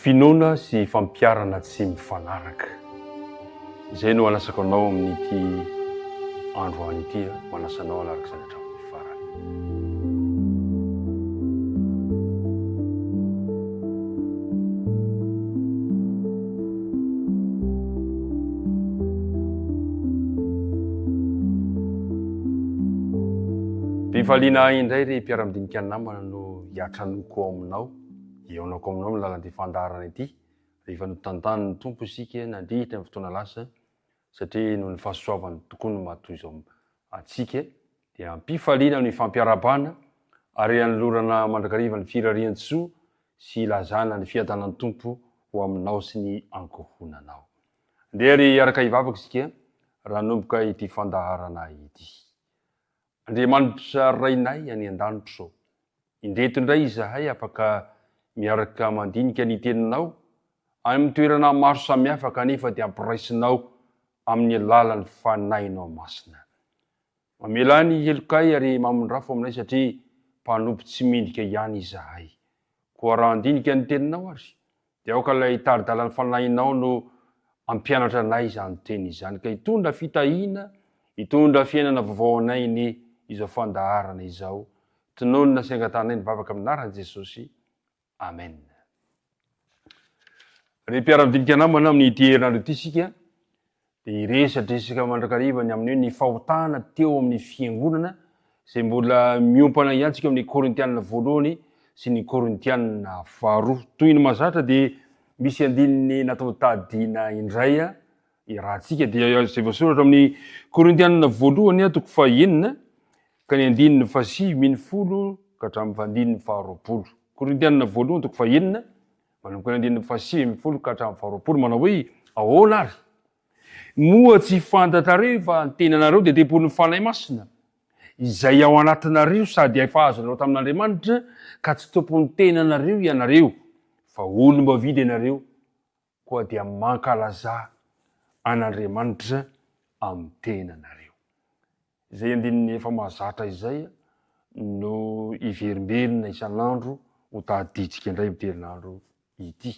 Finoana sy fampiharana tsy mifanaraka. Izay no anasako anao amin'ity androany ity, manasa anao hanaraka izany hatramin'ny farany. Fifaliana ahy indray ry mpiara-midinika namana no hiatranoko ao aminao, hihaonako aminao amin'ny lalan'ity fandaharana ity rehefa notantanin'ny Tompo isika nandritra ny fotoana lasa satria noho ny fahasoavany tokoa no maha toy izao antsika dia am-pifaliana no ifampiarahabana ary anolorana mandrakariva ny firarian-tsoa sy ilazana ny fiadanan'ny Tompo ho aminao sy ny ankohonanao. Andeha ary hiaraka hivavaka isika raha hanomboka ity fandaharana ity. Andriamanitra Rainay any an-danitra ô, indreto indray izahay afaka miaraka mandinika ny Teninao any amin'ny toerana maro samihafa kanefa dia ampiraisinao amin'ny alalan'ny Fanahinao Masina. Mamelà ny helokay ary mamindrafo aminay satria mpanompo tsy mendrika ihany izahay. Koa raha handinika ny Teninao ary, dia aoka ilay tari-dalan'ny Fanahinao no hampianatra anay izany Teny izany, ka hitondra fitahiana, hitondra fiainana vaovao anay anie izao fandaharana izao. Tononina sy angatahanay ny vavaka amin'ny anaran'i Jesosy. Amen. Ry mpiara-midinika namana, amin'ity herinandro ity isika dia hiresadresaka mandrakariva ny amin'ny hoe ny fahotana teo amin'ny fiangonana izay mbola miompana ihany tsika amin'ny Korintianina voalohany sy ny Korintianina faharoa. Toy ny mahazatra dia misy andininy natao tadina indray iarahantsika dia izay voasoratra amin'ny Korintianina voalohany toko fahenina ka ny andininy fahasivy ambin'ny folo ka hatramin'ny andininy faharoapolo. Korintianina voalohany toko fahenina manomboka ny andininy fahasivy ambin'ny folo ka hatramin'ny faharoapolo manao hoe, Ahoana ary? Moa tsy fantatrareo fa ny tenanareo dia tempolin'ny Fanahy Masina, izay ao anatinareo sady efa azonareo tamin'Andriamanitra, ka tsy tompon'ny tenanareo ianareo, fa olom-boavidy ianareo, koa dia mankalazà an'Andriamanitra amin'ny tenanareo. Izay andininy efa mahazatra izay no hiverimberina isan'andro ho tadidintsika indray amin'ity herinandro ity.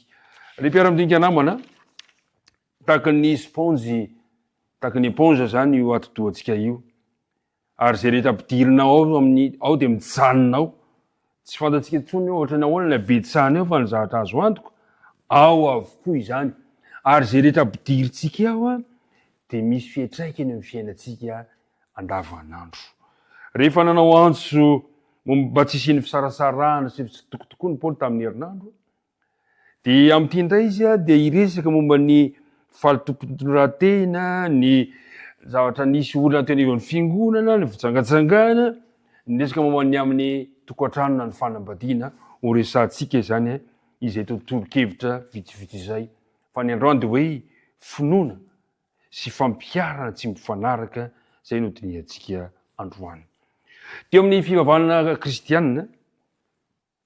Ry mpiara-midinika namana, tahaka ny sponjy, tahaka ny éponge izany io atidohantsika io. Ary izay rehetra ampidirina ao amin'ny ao dia mijanona ao. Tsy fantatsika intsony hoe ohatran'ny ahoana ny habetsahany ao fa ny zavatra azo antoka, ao avokoa izany. Ary izay rehetra ampidirintsika ao dia misy fiantraikany amin'ny fiainantsika andavanandro. Rehefa nanao antso mba tsy hisian'ny fisarasarahana sy fitsitokotokoana Paoly tamin'ny herinandro, dia amin'ity indray izy dia hiresaka momba ny fahalotoam-pitondran-tena, ny zavatra nisy olana teo anivon'ny fiangonana, ny fijangajangana, ny resaka momba ny amin'ny tokantrano na ny fanambadiana. Ho resahantsika izany izay tontolon-kevitra vitsivitsy izay. Fa ny androany dia hoe finoana sy fampiharana tsy mifanaraka izay no dinihantsika androany. Teo amin'ny fivavahana kristianina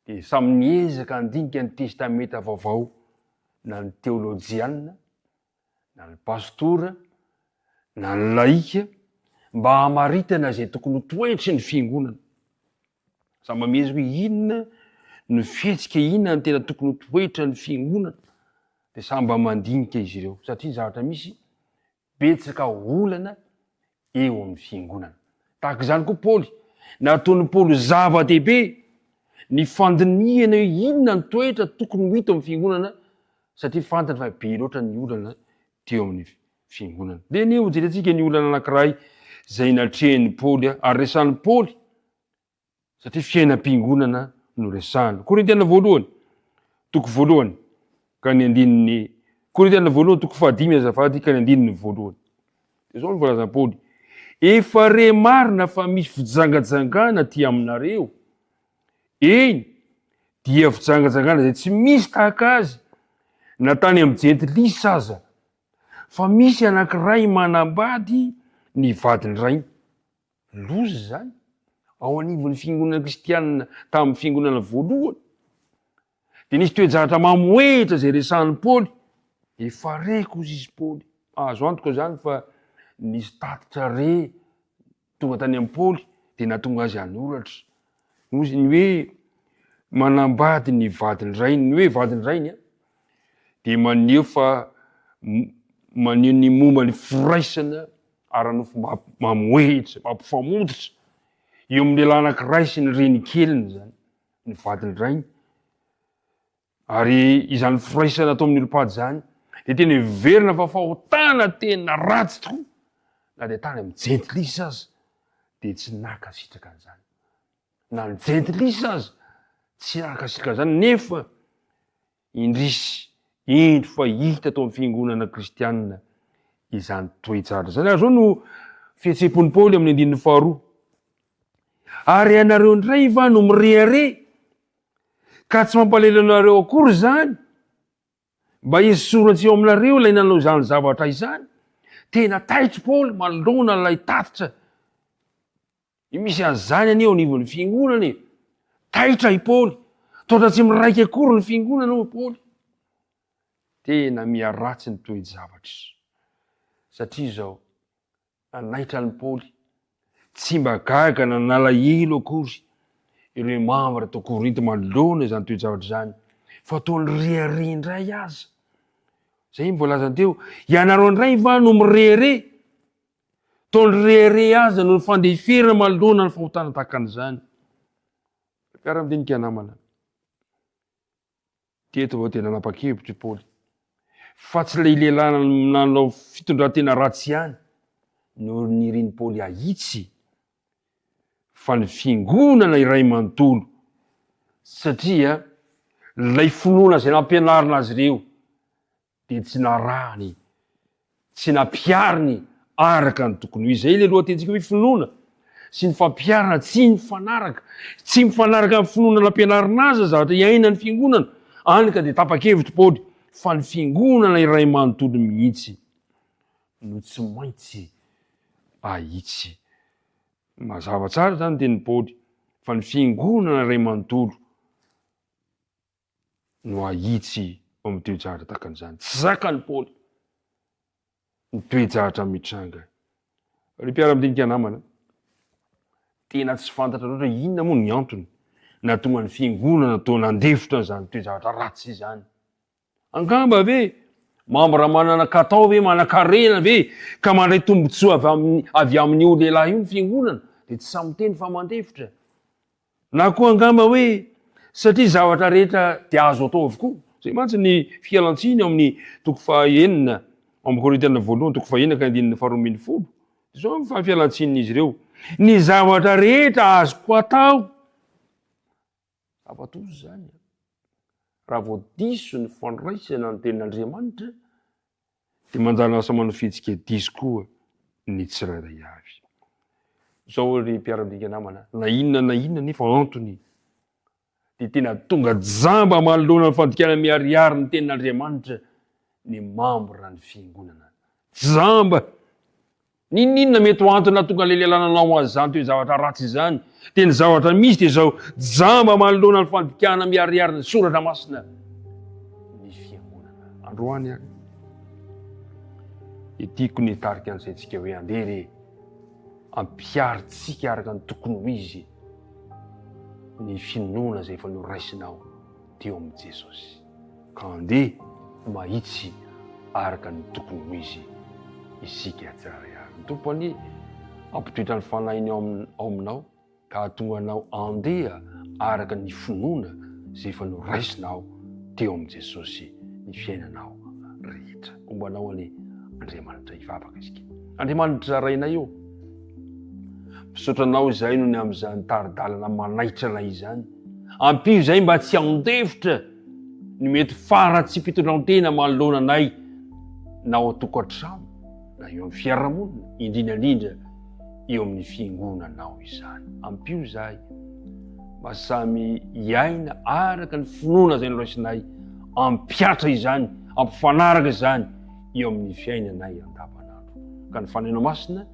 dia samy niezaka handinika ny Testamenta Vaovao na ny teolojianina na ny pastora na ny laika mba hamaritana izay tokony ho toetry ny fiangonana. Samy mba miezaka hoe inona no fihetsika, inona no tena tokony ho toetran'ny fiangonana. Dia samy mba mandinika izy ireo satria ny zavatra misy betsaka olana eo amin'ny fiangonana. Tahaka izany koa Paoly, nataon'i Paoly zava-dehibe ny fandinihana hoe inona ny toetra tokony ho hita ao amin'ny fiangonana satria fantany fa be loatra ny olana teo amin'ny fiangonana. Dia anie hojerentsika ny olana anankiray izay natrehin'i Paoly ary resahin'i Paoly satria fiainam-piangonana no resahana. Korintiana voalohany, toko voalohany, ka ny andininy Korintiana voalohany toko fahadimy azafady ka ny andininy voalohany. Dia izao no voalazan'i Paoly, efa re marina fa misy fijangajangana aty aminareo. Eny, dia fijangajangana izay tsy misy tahaka azy na tany amin'ny jentilisa aza, fa misy anankiray manambady ny vadin-drainy. Loza izany ao anivon'ny fiangonana kristianina tamin'ny fiangonana voalohany. Dia nisy toe-javatra mamohehitra izay resahin'i Paoly. Efa reko hozy izy Paoly. Azo antoka izany fa nisy tatitra re tonga tany amin'i Paoly dia nahatonga azy hanoratra. Hozy ny hoe manambady ny vadin-drainy, ny hoe vadin-drainy. dia maneho fa maneho ny momba ny firaisana ara-nofo mamohehitra, mampifamototra eo amin'ny lehilahy anankiray sy ny renikeliny izany, ny vadin'ny rainy. Ary izany firaisana atao amin'ny olom-pady izany dia tena heverina fa fahotana tena ratsy tokoa, na dia tany amin'ny jentilisa aza dia tsy nankasitraka an'izany. Na ny jentilisa aza tsy nankasitraka an'izany, nefa indrisy, indro fa hita tao amin'ny fiangonana kristianina izany toe-javatra izany. Ary izao no fihetseham-pon'i Paoly amin'ny andininy faharoa, Ary ianareo indray va no mirehareha Ka tsy mampalahelo anareo akory izany? Mba esorina tsy eo aminareo ilay nanao izany zavatra izany. Tena taitry Paoly manoloana ilay tatitra. Misy an'izany anie eo anivon'ny fiangonana e. Taitra i Paoly. Toa tsy miraika akory ny fiangonana hoy Paoly. Tena miharatsy ny toe-javatra. Satria izao, Nanaitra an'i Paoly. Tsy mba gaga na nalahelo akory ireo mambra tao Korinto manoloana izany toe-javatra izany, fa toa nirehareha indray aza. Izay no voalazany teo, Ianareo indray va no mirehareha? Toa nirehareha aza noho ny fandeferana manoloana ny fahotana tahaka an'izany. Mpiara-midinika namana. Teto vao dia nanapa-kevitra i Paoly fa tsy ilay lehilahy nanao fitondran-tena ratsy ihany no nirin'i Paoly hahitsy fa ny fiangonana iray manontolo, satria ilay finoana izay nampianarina azy ireo dia tsy narahany, tsy nampihariny araka ny tokony ho izy. Izay ilay lohatenintsika hoe finoana sy ny fampiharana tsy mifanaraka. Tsy mifanaraka amin'ny finoana nampianarina azy ny zavatra iainan'ny fiangonana. Any ka dia tapa-kevitra Paoly fa ny fiangonana iray manontolo mihitsy no tsy maintsy ahitsy. Mazava tsara izany ny tenin'i Paoly fa ny fiangonana iray manontolo no hahitsy ao amin'ny toe-javatra tahaka an'izany. Tsy zakan'i Paoly ny toe-javatra mitranga. Ry mpiara-midinika namana, tena tsy fantatra loatra inona moa ny antony nahatonga ny fiangonana toa nandefitra an'izany toe-javatra ratsy izany. Angamba ve mambra manana katao ve, manan-karena ve ka mandray tombontsoa avy amin'ny avy amin'io lehilahy io ny fiangonana dia tsy sahy miteny fa mandefitra. Na koa angamba hoe satria zavatra rehetra dia azo atao avokoa. Izay mantsy ny fialantsiny ao amin'ny toko fahenina ao amin'ny Korintiana voalohany toko fahenina ka andininy faharoa ambin'ny folo. Izao ny fialantsinin'izy ireo. Ny zavatra rehetra azoko atao. Zava-doza izany. Raha vao diso ny fandraisana ny tenin'Andriamanitra dia manjary lasa manao fihetsika diso koa ny tsirairay avy. Izao ry mpiara-midinika namana, na inona na inona nefa antony dia tena tonga jamba manoloana ny fandikana miharihary ny tenin'Andriamanitra ny mambra ny fiangonana. Jamba! N'inon'inona mety ho antony nahatonga an'ilay lehilahy nanao an'izany toe-javatra ratsy izany, dia ny zavatra misy dia izao, jamba manoloana ny fandikana miharihary ny soratra masina ny fiangonana. Androany ary, dia tiako ny hitarika ny saintsika hoe andeha re, ampiharintsika araka ny tokony ho izy ny finoana izay efa noraisinao teo amin'i Jesosy. Ka andeha mahitsy araka ny tokony ho izy isika tsirairay avy. Ny Tompo anie hampitoetra ny Fanahiny ao aminao ka hahatonga anao andeha araka ny finoana izay efa noraisinao teo amin'i Jesosy ny fiainanao rehetra. Homba anao anie Andriamanitra. Hivavaka isika. Andriamanitra Rainay ô, misaotra Anao izahay noho ny amin'izany tari-dalana manaitra anay izany. Ampio izay mba tsy handefitra ny mety faharatsiam-pitondrantena manoloana anay na ao an-tokantrano na eo amin'ny fiarahamonina, indrindra indrindra eo amin'ny fiangonanao izany. Ampio izahay mba samy hiaina araka ny finoana izay noraisinay, ampihatra izany, ampifanaraka izany eo amin'ny fiainanay andavanandro. Ka ny Fanahinao Masina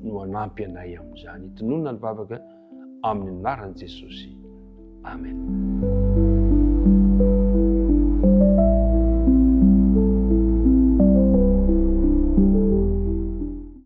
no hanampy anay amin'izany. Tononina ny vavaka. Amin'ny anaran'i Jesosy. Amen.